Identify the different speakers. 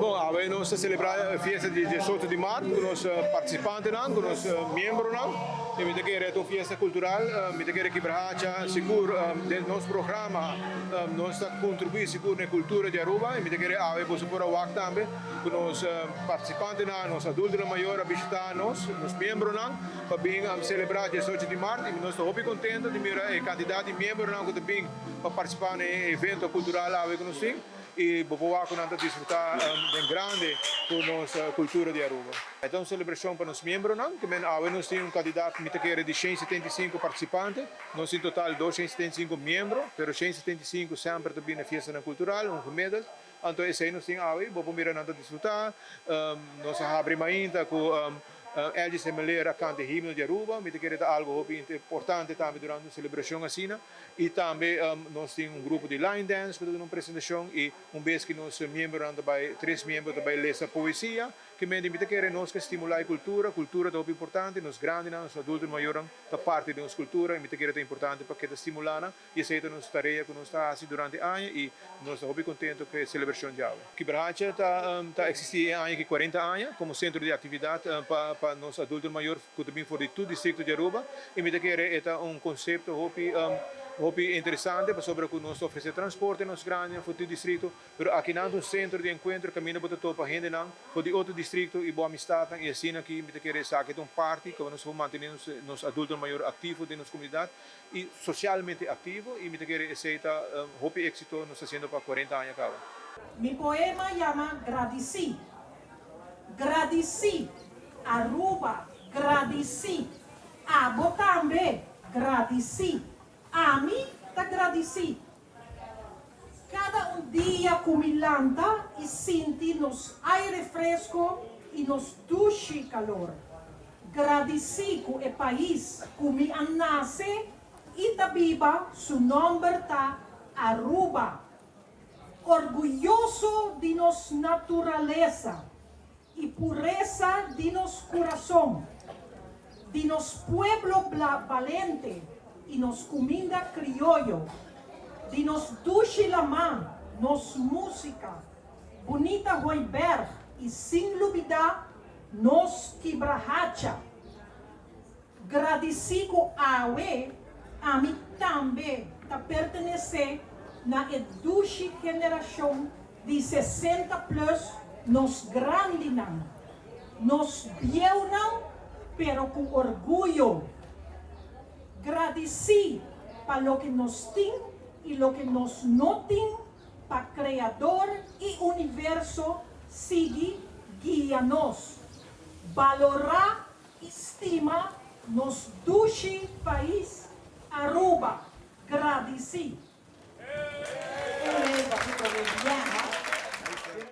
Speaker 1: Bon, awe nos ta selebrá e fiesta di diesocho di mart ku nos partisipantenan, ku nos miembronan. I mi ta kere ta un fiesta kultural. Mi ta kere Kibrahacha sigur den nos programa nos ta kontribuí sigur na e kultura di Aruba. I mi ta kere awe boso por a wak tambe ku nos partisipantenan, nos adultonan mayor a bishitá nos, nos miembronan pa bin selebrá diesocho di mart. I nos ta hopi kontento di mira e kantidat di miembronan ku ta bin pa partisipá na e evento kultural awe ku nos tin. I bo por wak ku nan ta disfrutá den grandi ku nos kultura di Aruba. E ta un selebrashon pa nos miembronan, ke men awe nos tin un kantidat mi ta kere di 175 partisipante. Nos tin total 275 miembro, pero 175 semper ta bini na fiestanan kultural, un gemiddeld. Anto esei nos tin awe, bo por mira nan ta disfrutá. Nos a habri mainta ku Elgis Semeleer a kanta e himno di Aruba, mi ta kere ta algu hopi importante tambe durante un selebrashon asina. Y tambe nos tin un grupo di line dance cu ta duna un presentacion y un bes cu nos miembronan ta bay, tres miembro ta bay lesa poesia. Ke mende mi ta kere nos ke stimula e cultura, cultura ta hopi importante, nos grandinan, nos adultonan mayornan ta parti di nos cultura y mi ta kere ta importante pa keda stimula nan y esey ta nos tarea cu nos ta haci durante aña y nos ta hopi contento cu e celebracion djawe. Kibrahacha ta ta existi e aña aki 40 aña como centro di actividad pa pa nos adultonan mayor. Ku ta bin for di tur distrikto di Aruba i mi ta kere e ta un konsepto hopi hopi interesante pasobra ku nos ta ofresé transporte nos grandinan for tur distrikto pero akinan ta un sentro di enkuentro kaminda bo ta topa hendenan for di otro distrikto i bo amistatnan i asina aki mi ta kere esaki ta un parti ku nos por mantené nos nos adultonan mayor aktivo den nos komunidat i sosialmente aktivo i mi ta kere esei ta hopi éksito nos ta hasiendo pa 40 aña kaba.
Speaker 2: Mi poema yama Gradisí. Gradisí, Aruba, gradisí. Abo tambe, gradisí. Ami ta gradisí. Kada un dia ku mi lanta i sinti nos aire fresko i nos dushi kalor. Gradisí ku e pais ku mi a nase i ta biba su nòmber ta Aruba. Orguyoso di nos naturalesa y puresa di nos curason, di nos pueblo balente y nos cuminda crioyo, di nos dushi lamá, nos musica, bunita hooiberg y sin lubida nos kibrahacha. Gradisí ku awe ami tambe ta pertenesé na e dushi generashon di 60 plus nos grandinan, nos bieunan pero ku orguyo. Gradisí pa loke nos tin i loke nos no tin pa Kreador i universo sigui guia nos. Balorá I stima nos dushi pais Aruba. Gradici.